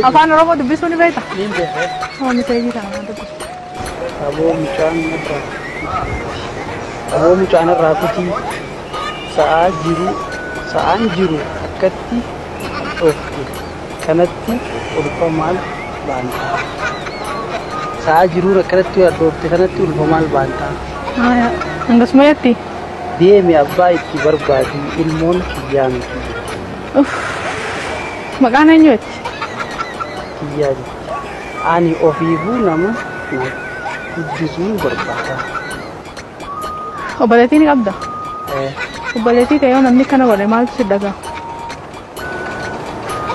Afaan Oromoo dubbisuu ni beektaa? Niin beeka. Oo miseejii kana waan dubbisu. Aboo mucaan irraa aboo mucaan irraa kutii sa'aa jiru sa'aan jiru akkatti dhoofte kanatti ulfa maal baanta? Sa'aa jiruun akkanatti dhoofte kanatti ulfa maal baanta? Hangasuma jetti? Deemi abbaa itti barbaadi ilmoon kiyyaa miti. Maqaan eenyu jetti? Kiyyaa jetti. Ani ofiifuu nama na guddisuun barbaada. Obboleettii ni qabda? Obboleettii ta'e yoo namni kana godhe maaltu si dhaga'a?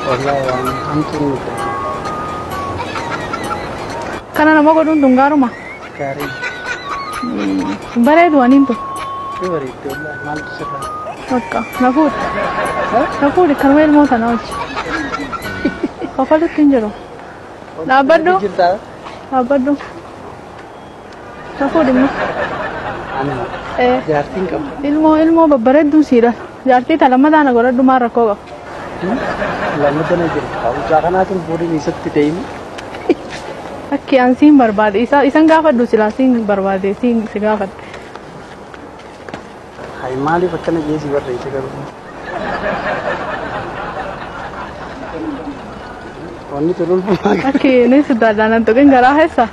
Wallaahi waan hamtuun ni ta'e. Kana nama godhuun tun gaaruma? Gaarii. Bareedu aniin tun. Ni bareeddi wallaahi maaltu sirraa? Bakka na fuudhi. Na fuudhi kanuma ilmoo tana hojii. Kofalutti hin jiru. Dhaabbadhu. Dhaabbadhu. Na fuudhi immoo. Anuma. Jaartiin qaba. Ilmoo ilmoo babbareedduun siidha. Jaartii ta lammataa na godhadhu maal rakkoo qaba? Lammataa na jira. Mucaa kanaatiin fuudhin isatti deemu. Akki an siin barbaade isan gaafadhu silaa siin barbaade siin si gaafadhe. Hai maaliif akkana jeesi barreesse garuu? Wanni tun ulfumaa. Akki ni sodaadhaan an tuqin garaa keessa.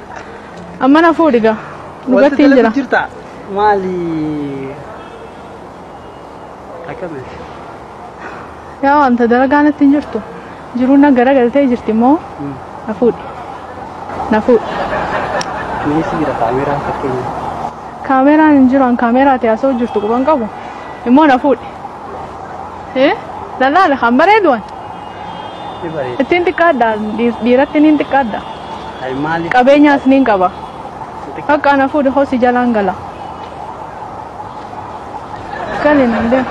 Amma na fuudhi gaa. Dhugatti hin jira. Jirta maali? Akkami? Yaa wanta dalagaa natti hin jirtu. Jiruun na garagaltee jirti immoo na fuudhi. Na fuudhi. Meesii jira kaameraan fakkeenya. Kaameraan hin jiru an kaameraa ta'e asoo jirtu quban qabu. Immoo na fuudhi. Lallaala kan bareedu an. Ittiin xiqqaadha dhiiratti niin xiqqaadha. Qabeenyaas niin qaba. Bakka na fuudhi hosi jalaan gala. Gali nan deema.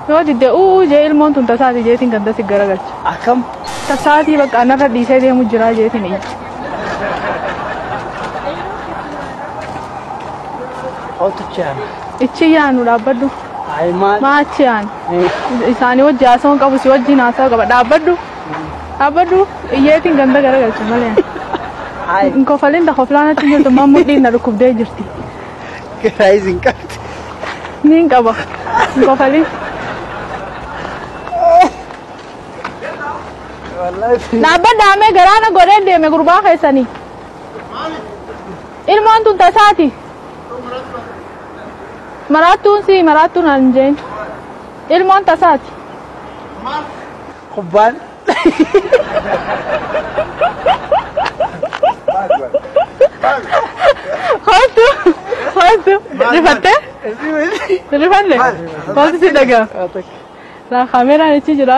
Yoo didde uu jee ilmoon tun tasaati jeetiin ganda si garagalcha. Akkam? Tasaatii bakka narra dhiisee deemu jira jeetiin iyya. Hootu yaanu. Ichi yaanu dhaabbadhu. Maal? Maa achi yaanu. Isaanii wajji haasawuu qabu si wajjin haasawuu qaba dhaabbadhu. Dhaabbadhu iyyeetiin ganda garagalcha malee. Hin kofalin ta koflaanatti jirtu maa mudhiin na dhukkubdee jirti. Garaa isin qabdi. Niin qaba. Hin kofalin. Dhaabbadhaa mee garaana godhee deeme gurbaa keessanii. Ilmoon tun tasaati. Maraattuun si maraattuun an jeen. Ilmoon tasaati. Kubbaan. Hoatu hoatu rifattee? Rifanne? Maaltu si dhaga'ama? Kaameraan achi jira.